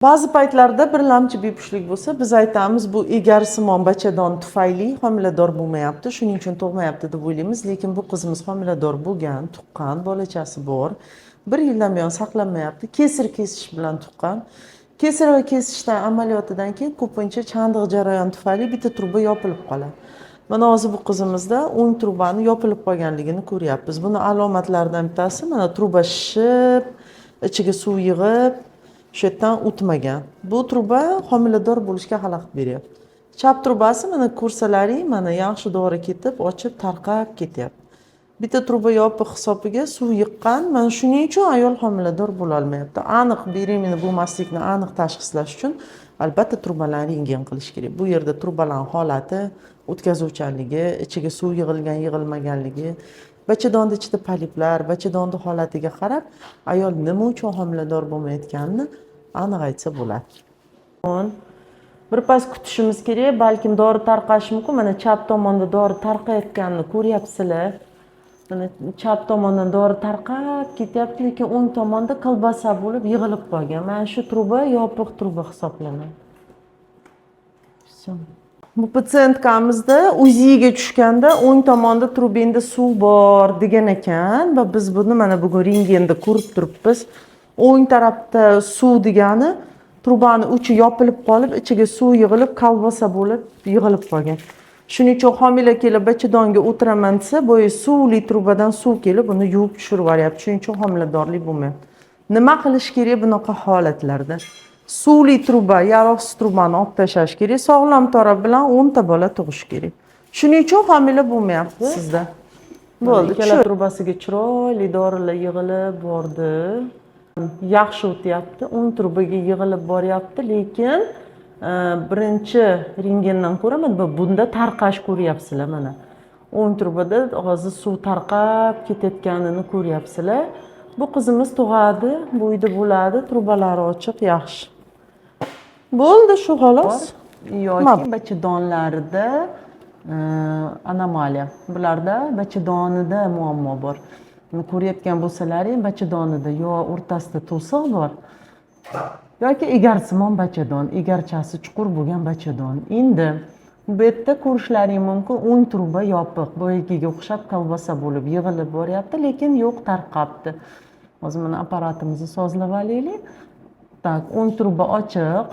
Ba'zi paytlarda birlamchi bepushtlik bo'lsa, biz aytamiz, bu egarsimon bachadon tufayli homilador bo'lmayapti, shuning uchun tug'mayapti deb o'ylaymiz. Lekin bu qizimiz homilador bo'lgan, tuqqan, bolachasi bor. Bir yildan buyon saqlanmayapti, kesir kesish bilan tuqqan. Kesir va kesishdan amaliyotidan keyin ko'pincha chandiq jarayon tufayli bitta truba yopilib qoladi. Mana hozir bu qizimizda o'ng trubani yopilib qolganligini ko'ryapmiz. Buni alomatlaridan bittasi, mana truba shishib, ichiga suv yig'ib, shu yerdan o'tmagan. Bu truba homilador bo'lishga xalaqit beryapti. Chap trubasi, mana ko'rsalaring, mana yaxshi dori ketib, ochib, tarqab ketyapti. Bitta truba yopiq hisobiga suv yiqqan. Mana shuning uchun ayol homilador bo'lolmayapti. Aniq беременна bo'lmaslikni aniq tashxislash uchun albatta trubalarni rentgen qilish kerak. Bu yerda trubalarni holati, o'tkazuvchanligi, ichiga suv yig'ilgan, yig'ilmaganligi, bachadonni ichida poliplar, bachadonni holatiga qarab ayol nima uchun homilador bo'lmayotganini aniq aytsa bo'ladi. Birpas kutishimiz kerak, balkim dori tarqashi mumkin. Mana chap tomonda dori tarqayotganini ko'ryapsizlar. Mana chap tomondan dori tarqab ketyapti, lekin o'ng tomonda kolbasa bo'lib yig'ilib qolgan. Mana shu truba yopiq truba hisoblanadi. Всё. Bu пациентка mizda УЗИ ga tushganda o'ng tomonda trubenda suv bor degan ekan va biz buni mana bugun rentgenda ko'rib turibmiz. O'ng tarafda suv degani trubani uchi yopilib qolib, ichiga suv yig'ilib, kolbasa bo'lib yig'ilib qolgan. Shuning uchun homila kelib bachadonga o'tiraman desa, boya suvli trubadan suv kelib uni yuvib tushirib yuboryapti. Shuning uchun homiladorlik bo'lmayapti. Nima qilish kerak bunaqa holatlarda? Suvli truba, yaroqsiz trubani olib tashlash kerak, sog'lom taraf bilan 10 ta bola tug'ish kerak. Shuning uchun homila bo'lmayapti sizda. Bo'ldi, ikkala trubasiga chiroyli dorilar yig'ilib bordi. Yaxshi o'tyapti, o'ng trubaga yig'ilib boryapti, lekin birinchi rentgendan ko'ra mana bunda tarqash ko'ryapsizlar. Mana o'ng trubada hozir suv tarqab ketayotganini ko'ryapsizlar. Bu qizimiz tug'adi, bo'yda bo'ladi, trubalari ochiq, yaxshi bo'ldi, shu xolos. Yoki bachadonlarida anomaliya, bularda bachadonida muammo bor. Buni ko'rayotgan bo'lsalaring, bachadonida yo o'rtasida to'siq bor yoki egarsimon bachadon, egarchasi chuqur bo'lgan bachadon. Endi bu yerda ko'rishlaring mumkin, o'ng truba yopiq, boyagiga o'xshab kolbasa bo'lib yig'ilib boryapti, lekin yo'q, tarqabdi. Hozir mana apparatimizni sozlab olaylik. Так, o'ng truba ochiq,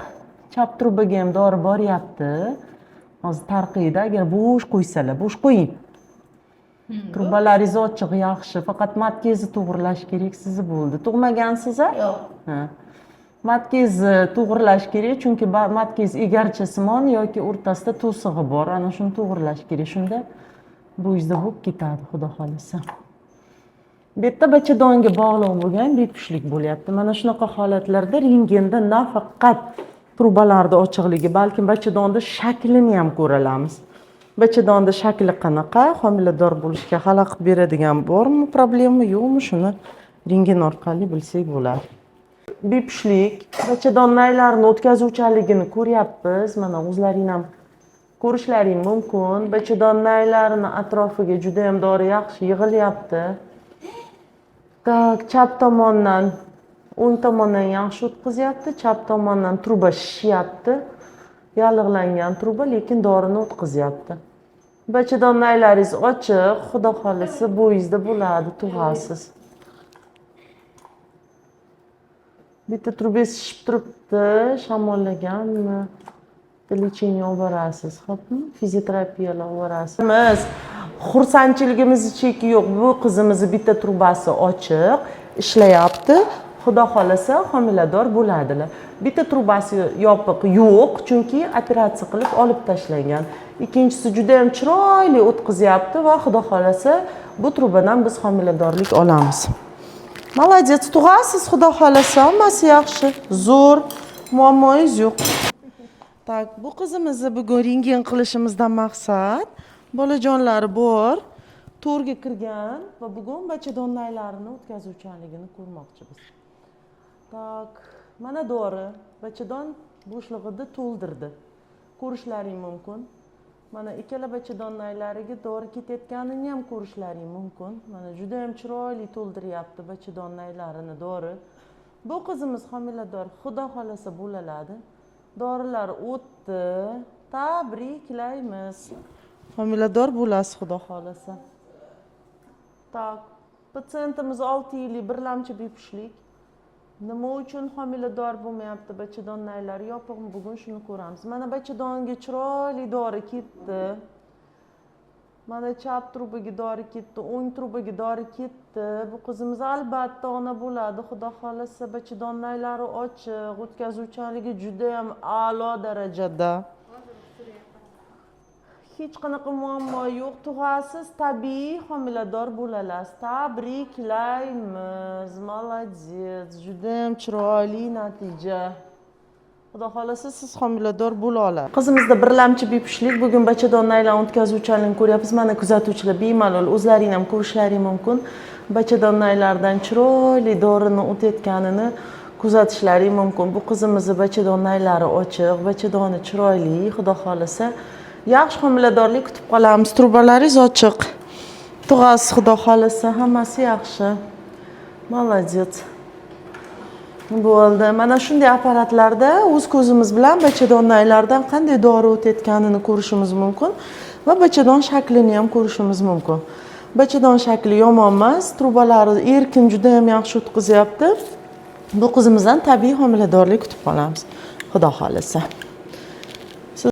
chap trubaga ham dori boryapti, hozir tarqaydi agar bo'sh qo'ysalar. Bo'sh qo'ying, trubalaringiz ochiq, yaxshi. Faqat матка ngizni to'g'irlash kerak sizni. Bo'ldi, tug'magansiz a? Yo'q. Ha. Матка ngizni to'g'irlash kerak, chunki матка ngiz egarchasimon yoki o'rtasida to'sig'i bor. Ana shuni to'g'irlash kerak, shunda bo'yingizda bo'lib ketadi, xudo xohlasa. Bu yerda bachadonga bog'liq bo'lgan bepushtlik bo'lyapti. Mana shunaqa holatlarda rentgenda nafaqat trubalarni ochiqligi, balkim bachadonni shaklini ham ko'ra olamiz. Bachadonni shakli qanaqa, homilador bo'lishga xalaqit beradigan bormi, problema yo'qmi, shuni rentgen orqali bilsak bo'ladi. Bepushtlik bachadon naylarini o'tkazuvchanligini ko'ryapmiz. Mana o'zlaring ham ko'rishlaring mumkin, bachadon naylarini atrofiga judayam dori yaxshi yig'ilyapti. Так, chap tomondan, o'ng tomondan yaxshi o'tkazyapti, chap tomondan truba shishyapti, yallig'langan truba, lekin dorini o'tkazyapti. Bachadon naylaringiz ochiq, xudo xohlasa, bo'yingizda bo'ladi, tug'asiz. Bitta trubangiz shishib turibdi, shamollaganmi? Bitta лечение olib borasiz, xo'pmi? Fizioterapiyalar olib borasiz. Biz xursandchiligimizni cheki yo'q. Bu qizimizni bitta trubasi ochiq, ishlayapti. Xudo xohlasa, homilador bo'ladilar. Bitta trubasi yopiq yo'q, chunki operatsiya qilib olib tashlangan. Ikkinchisi juda ham chiroyli o'tkazyapti va xudo xohlasa, bu trubadan biz homiladorlik olamiz. Молодец, tug'asiz, xudo xohlasa, hammasi yaxshi, zo'r, muammoyingiz yo'q. Так, bu qizimizni bugun rentgen qilishimizdan maqsad, bolajonlari bor, to'rga kirgan va bugun bachadon naylarini o'tkazuvchanligini ko'rmoqchimiz. Так, mana dori bachadon bo'shlig'ida to'ldirdi. Ko'rishlaring mumkin. Mana ikkala bachadon naylariga dori ketayotganini ham ko'rishlaring mumkin. Mana juda ham chiroyli to'ldiryapti bachadon naylarini dori. Bu qizimiz homilador, xudo xohlasa, bo'ladi. Dorilar o'tdi, tabriklaymiz, homilador bo'lasiz, xudo xohlasa. Так, patsientimiz 6 yillik birlamchi bepushtlik. Nima uchun homilador bo'lmayapti, bachadon naylari yopiqmi, bugun shuni ko'ramiz. Mana, bachadonga chiroyli dori ketdi. Mana, chap trubaga dori ketdi, o'ng trubaga dori ketdi. Bu qizimiz albatta ona bo'ladi, xudo xohlasa. Bachadon naylari ochiq, o'tkazuvchanligi judayam a'lo darajada, hech qanaqa muammo yo'q. Tug'asiz, tabiiy homilador bo'lasiz. Tabriklaymiz, молодец, judayam chiroyli natija. Xudo xohlasa, siz homilador bo'la olasiz. Qizimizda birlamchi bepushtlik. Bugun bachadon naylan o'tkazuvchanligini ko'ryapmiz. Mana, kuzatuvchilar bemalol o'zlaring ham ko'rishlaring mumkin, bachadon naylaridan chiroyli dorini o'tayotganini kuzatishlaring mumkin. Bu qizimizni bachadon naylari ochiq, bachadoni chiroyli. Xudo xohlasa, yaxshi homiladorlik kutib qolamiz. Trubalaringiz ochiq, tug'asiz, xudo xohlasa, hammasi yaxshi, молодец. Bo'ldi. Mana shunday apparatlarda o'z ko'zimiz bilan bachadon naylaridan qanday dori o'tayotganini ko'rishimiz mumkin va bachadon shaklini ham ko'rishimiz mumkin. Bachadon shakli yomon emas, trubalari erkin, juda yam yaxshi o'tkazyapti. Bu qizimizdan tabiiy homiladorlik kutib qolamiz, xudo xohlasa.